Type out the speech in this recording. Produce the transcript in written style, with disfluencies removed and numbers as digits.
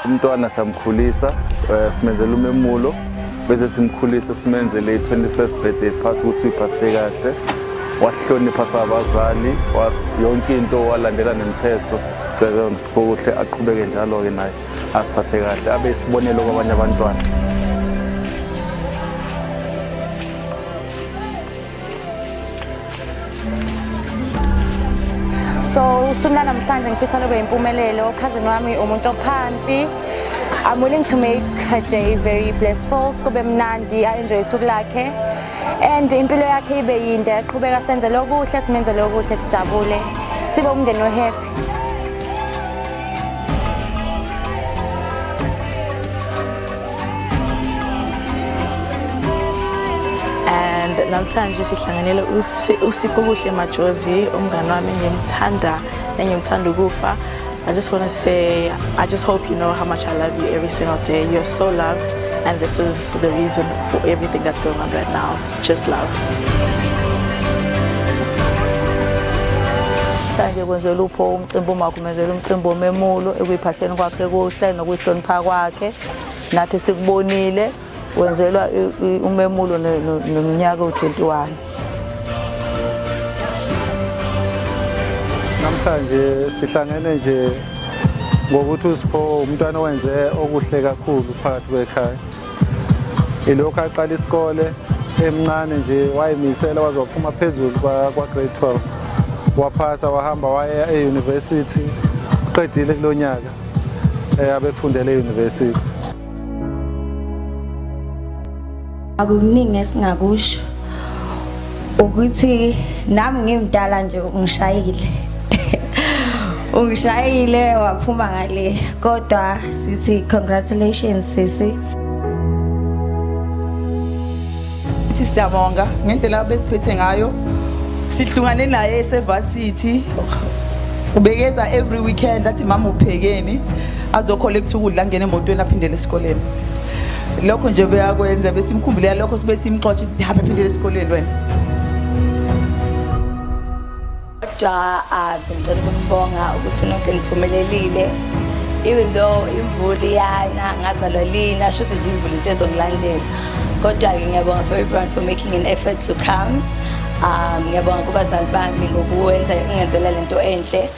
Umntwana samkhulisa, simenzele umemulo, bese simkhulisa simenzele i-21st birthday party ukuthi uyiphathe kahle. Wahlonipha sabazali, yonke into walandela nemithetho. Sicela uSiphokuhle aqhubeke njalo-ke naye asiphathe kahle, abe isibonelo kwabanye abantwana. So usuku namhlanje ngifisa lube impumelelo. Cousin wami umuntu ophansi. I'm willing to make her day very blissful. Kube mnandi, a-enjoy usuku lakhe. And impilo yakhe ibe yinde, aqhubeka senze lokuhle, simenze lokuhle, sijabule. Sibe umndeni o-happy. And namhlanje sihlanganele uSiphokuhle Majozi, umngani wami engimthanda, engimthanda ukufa. I just want to say, I just hope you know how much I love you every single day. You're so loved, and this is the reason for everything that's going on right now. Just love. Namhlanje kwenzela upho umcimbi umakumenzela umcimbi womemulo ekuyiphatheni kwakhe kuhle nokuyihlonipha kwakhe. Nathi sikubonile wenzelwa umemulo neminyaka u21. Namhlanje sihlangene nje ngokuthi uSipho umntwana owenze okuhle kakhulu phakathi kwekhaya. Ilokhu aqala isikole emncane nje wayimisela waze waphuma phezulu kwa grade 12. Waphasa wahamba waya e-university, uqedile kulonyaka abefundele e-university. Akukuningi esingakusho ukuthi nami ngimdala nje ungishayile. Ungishayile waphuma ngale, kodwa sithi congratulations sisi. Sithi siyabonga ngendlela besiphethe ngayo. Sihlungane naye esevarsity, ubekeza every weekend athi mama uphekeni, azocollect ukudla angene emotweni aphindele esikoleni. Lokho nje beyakwenza besimkhumbulela lokho sibe simxotsha sithi hamba phindele esikoleni wena. Kodwa ngicela ukubonga ukuthi nonke niphumelelile. Even though imvula iyana ngazalwa lina, shuthi nje imvula into ezongilandela. Kodwa-ke ngiyabonga for everyone for making an effort to come. Ngiyabonga kubazali bami ngokuwenza ngenzela lento enhle.